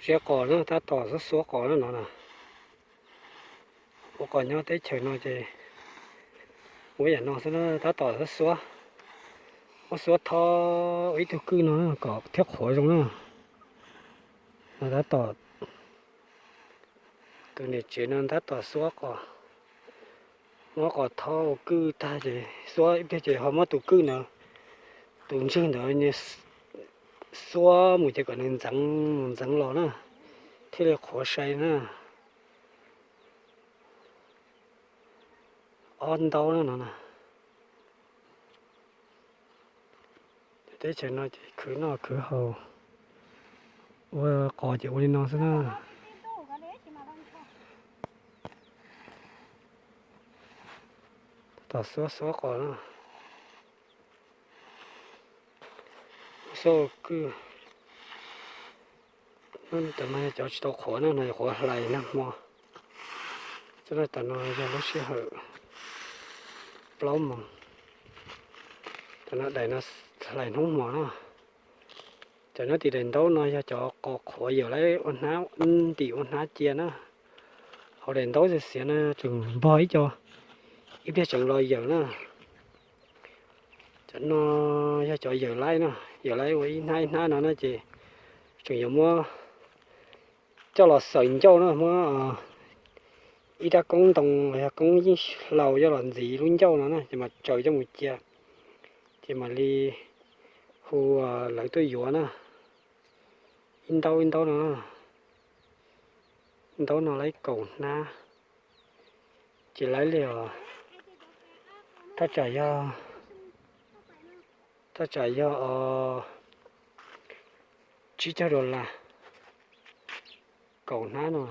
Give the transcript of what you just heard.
Siab qos na, tab tom xuab xuab qos na no na. Ua qos nyob teb chaws no ces ua yam no xwb na, tab tom xuab xuab, muab xuab thob ua ib tug kwj no kom thiaj qhuav zoo na. No tab tom, tus niam tsev no tab tom xuab qos, muab qos thob ua kwj tag ces xuab ib pliag ces ho muab tus kwj ntawd, tus ntswg ntawd xuab mus ces kom nws ntxeev mus ntxeev los na, thiaj li qhuav sai na. Ob ntaub na no na. Teb chaws no ces khwv noj khwv haus, ua qos ces ua li no xwb na. Tom xuab xuab qos na, xuab ua kwj. Tam no yog cov tsis tau qhuav na, no yog qhuav hlais nag hmo. Tam no yog lub sij hawm plaub moos. Tam no daim no hlais hnub hmo na. Cov nyob tim daim ntaub no yog cov qos qhuav yawm laib ua hnab, ntim ua hnab cia na. Hauv daim ntaub xiav xiav no tseem npog ib co, ib pliag tseem los yawm na. Cov no yog cov yawm laib no, yawm laib ua ib hnab ib hnab no na ces tseem yuav muab coj los xaws ncauj na, muab ib rab koob ntoo los yog koob yeej hlau coj los ntxiv lub ncauj no na ces mam tsaws coj mus cia, ces mam li hu lawv tuaj yuav na. Ib ntaub ib ntaub no, ntaub no laib kaum hnab. Ces laib li os, thaj tsam yog, thaj tsam yog tsib caug dollar kaum hnab no.